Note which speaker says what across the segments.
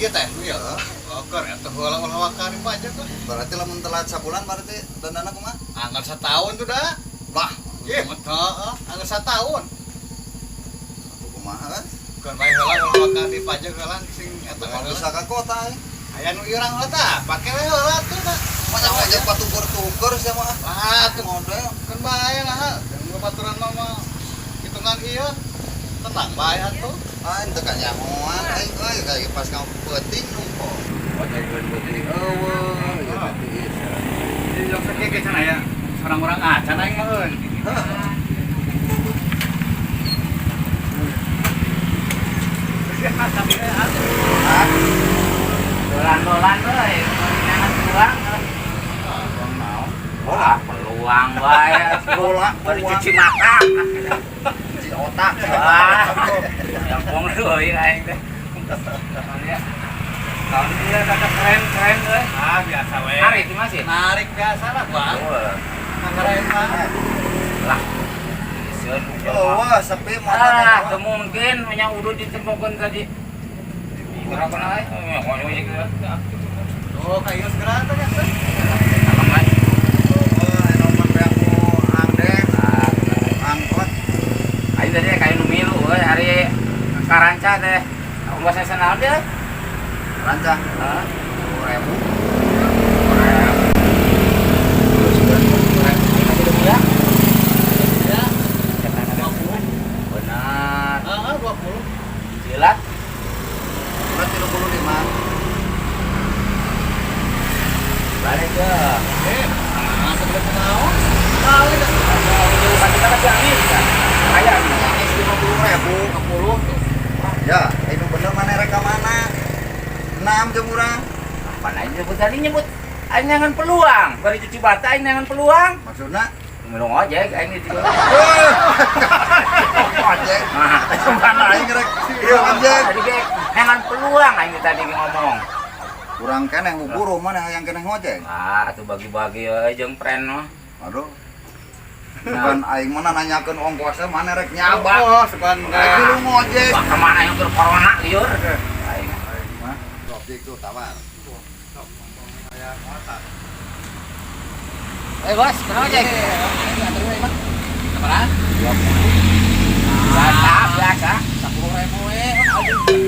Speaker 1: ieu teh ieu. Oker atuh heula ulah waka dipajak lah.
Speaker 2: Berarti lamun telat sabulan berarti dandana kumaha?
Speaker 1: Anggar setahun tuh dah.
Speaker 2: Lah,
Speaker 1: Ih, betul, anggar setahun.
Speaker 2: atuh kumaha kan?
Speaker 1: Bukan bae heula ulah waka dipajak heula sing eta
Speaker 2: Moal
Speaker 1: heula.
Speaker 2: bisa ka kota eh.
Speaker 1: Aya nu iurang heula tah, pake we heula tuh dah.
Speaker 2: Masa ngajak patuker-tuker sia mah.
Speaker 1: Ah, tuh
Speaker 2: Model.
Speaker 1: kan bae lah. Jeung baturan mah mah hitungan ieu. Tenang bae atuh.
Speaker 2: Ah, ente kanyahoan aing euy kayak pas kamu peuting numpok. Ojek peuting eueuh, ya teh.
Speaker 1: Di jok sakieu ge cenah ya. Orang-orang acan aing mah euy.
Speaker 2: Hah?
Speaker 3: Dolan-dolan euy, jangan peluang.
Speaker 2: Peluang naon?
Speaker 3: Bola peluang bae.
Speaker 2: Bola,
Speaker 3: Bari cuci mata.
Speaker 2: Cuci otak.
Speaker 3: Wah. Yang pong euy aing teh. Tahun ini kata keren-keren euy.
Speaker 1: Ah, biasa we.
Speaker 3: Narik itu masih.
Speaker 1: Narik biasa lah, Bang.
Speaker 3: Oh,
Speaker 1: Keren mah.
Speaker 3: lah. Iseun.
Speaker 2: Oh, wah, sepi
Speaker 3: Ah,
Speaker 2: motor.
Speaker 3: teu mungkin punya udut ditemukan tadi. Berapa naik?
Speaker 1: Oh, kayak segera tuh ya.
Speaker 2: Oh, nomor aku angdek, angkot.
Speaker 3: Ayo tadi kayak nu milu euy hari karanca teh. Ongkos naon dia?
Speaker 2: Rancah
Speaker 3: Hah?
Speaker 2: 10.000.
Speaker 3: Ya.
Speaker 1: Ya, 20.
Speaker 3: Benar.
Speaker 1: Ah, 20.
Speaker 3: Jilat.
Speaker 2: Berat 35.
Speaker 3: Balik ke.
Speaker 1: Eh, ah, sebelum naon? Kali dah.
Speaker 3: Kan kita kan Ciamis kan. Kaya nih.
Speaker 2: Ciamis 50.000.
Speaker 1: 50 tuh.
Speaker 2: Ya, ini bener mana reka mana? 6 jeung urang.
Speaker 3: Apa aing nyebut tadi nyebut aing jangan peluang. Bari cuci bata aing jangan peluang.
Speaker 2: Maksudna?
Speaker 3: Minum ojek aing itu.
Speaker 2: Ojek.
Speaker 3: Nah,
Speaker 2: Mana aing rek? Ieu ojek.
Speaker 3: tadi ge jangan peluang aing tadi ge ngomong.
Speaker 2: Urang keneh buburu mana hayang keneh ngojek.
Speaker 3: Ah, atuh bagi-bagi euy jeung friend mah.
Speaker 2: Aduh. Bukan aing mah nanyakeun ongkosnya mana rek nyabak.
Speaker 1: Oh, sepan
Speaker 2: Rek dulu ngojek.
Speaker 3: Wah, kemana yang keur corona liur? Aing.
Speaker 2: Aing mah objek tuh tawar.
Speaker 3: Eh, bos, kenapa ojek?
Speaker 1: Berapa?
Speaker 3: Biasa, biasa.
Speaker 1: 10.000 we.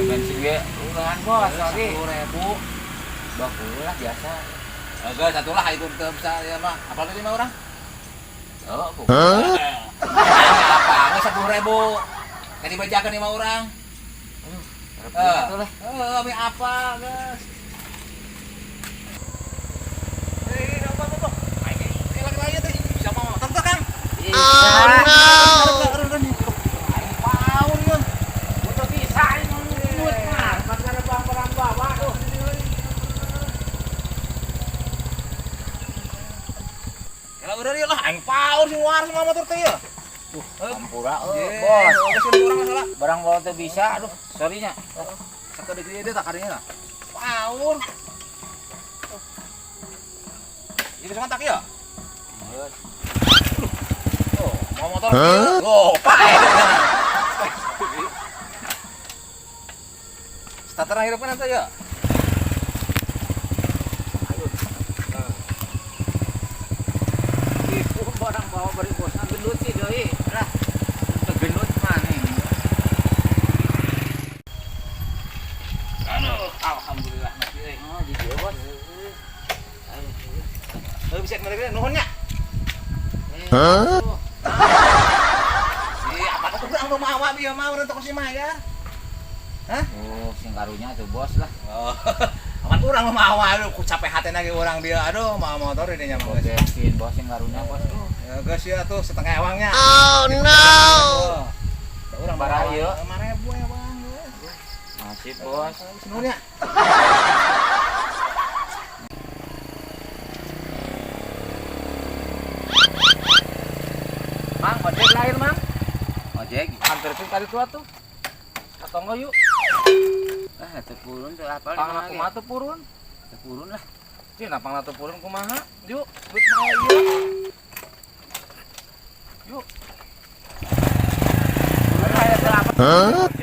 Speaker 3: Bensin ge ulangan bos, sorry.
Speaker 1: 10.000.
Speaker 3: 20 lah biasa.
Speaker 1: Oke, satu lah itu bisa ya mah. Apa lu 5 orang?
Speaker 3: Oh, aku.
Speaker 1: Apa? Nggak 10.000. Kan dibacakan 5 orang.
Speaker 3: Satu lah.
Speaker 1: Eh, apa, guys? Eh, apa apa? Ini lagi-lagi teh. Bisa mau motor tuh, Kang?
Speaker 3: Oh no.
Speaker 1: Aing paun yun.
Speaker 3: Untuk bisa ini ngut mah, karena barang-barang bawa tuh.
Speaker 1: Kalau udah lah, aing paun sing war semua motor teh ya.
Speaker 3: Ampura,
Speaker 1: Eh,
Speaker 3: bos.
Speaker 1: Geus urang masalah.
Speaker 3: Barang bawa teu bisa, aduh, sorry nya.
Speaker 1: Sakedeuk ieu teh takarinya lah. Paun. Ieu bisa kontak ya? Oh, mau motor. Oh, pae. Starter akhirnya pun nanti ya.
Speaker 3: Itu barang bawa bari bosna gendut sih doi. Lah, teu gendut mah nih.
Speaker 1: Aduh, alhamdulillah masih euy.
Speaker 3: Oh, di dieu bos.
Speaker 1: Heuh bisa kemarin nuhun nya.
Speaker 3: Hah?
Speaker 1: Iya, apa tuh urang nu mawa bieu mah urang toko si Maya. Hah?
Speaker 3: Oh, sing karunya tuh bos lah.
Speaker 1: Oh. Aman urang nu mawa aduh ku capek hatena ge urang dia. Aduh, mawa motor ini nya mah geus.
Speaker 3: Bensin bos sing karunya bos.
Speaker 1: Ya geus ya tuh setengah ewangnya.
Speaker 4: Oh no!
Speaker 1: Urang
Speaker 3: Barang ieu.
Speaker 1: 5.000 ewang geus.
Speaker 3: Masih bos.
Speaker 1: Nuhun nya.
Speaker 3: Mang, ojek lahir, Mang. Ojek, anterkeun ka ditu atuh. Atau enggak yuk? Ah, teu purun teu apal.
Speaker 1: Pangna kumaha teu purun?
Speaker 3: Teu purun lah.
Speaker 1: Cina pangna teu purun kumaha? Yuk, duit mah ieu. Yuk.
Speaker 3: Purun aya teu apal.
Speaker 4: Huh?
Speaker 3: Ojek.